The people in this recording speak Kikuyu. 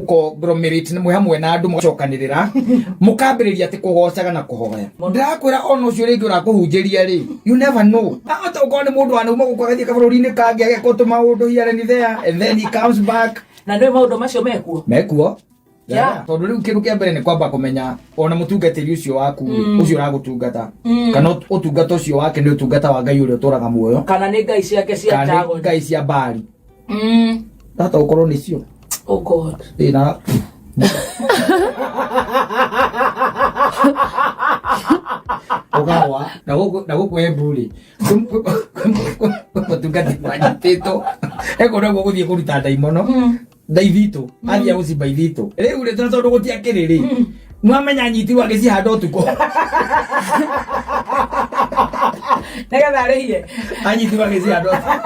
Conglomerate mwĩ hamwe na andũ mũgacokanĩrĩra, mũkambĩrĩria atĩ kũgocaga na kũhoya. Ndĩrakwĩra, ona ũcio rĩngĩ ũrakũhunjĩria rĩ, you never know. Ahota gũkorwo nĩ mũndũ wanauma gũkũ, agathiĩ kabũrũri-inĩ kangĩ, ageka tũmaũndũ here and there, and then he comes back. Na nĩ maũndũ macio mekuo. Mekuo. Yeah. Tondũ rĩu kĩndũ kĩa mbere nĩ kwamba kũmenya ona mũtungatĩri ũcio waku rĩ, ũcio ũragũtungata, kana ũtungata ũcio wake nĩ ũtungata wa Ngai ũrĩa ũtũraga muoyo, kana nĩ ngai ciake cia kana nĩ Dagon. ngai cia Bari. Tata ũkorwo nĩcio. Oh God. Thĩna ũgagwa na gũkũ Embu rĩ, mũtungati wanyitĩtwo ekũrĩa guo gũthiĩ kũruta ndaimono ndaithitũ, athiĩ gũcimba ithitũ rĩu rĩ, tondũ gũtiakĩrĩ rĩ, nwamenya anyitirwo agĩcihanda ũtukũ. Nĩgetha arĩhie. Anyitirwo agĩcihanda ũtukũ.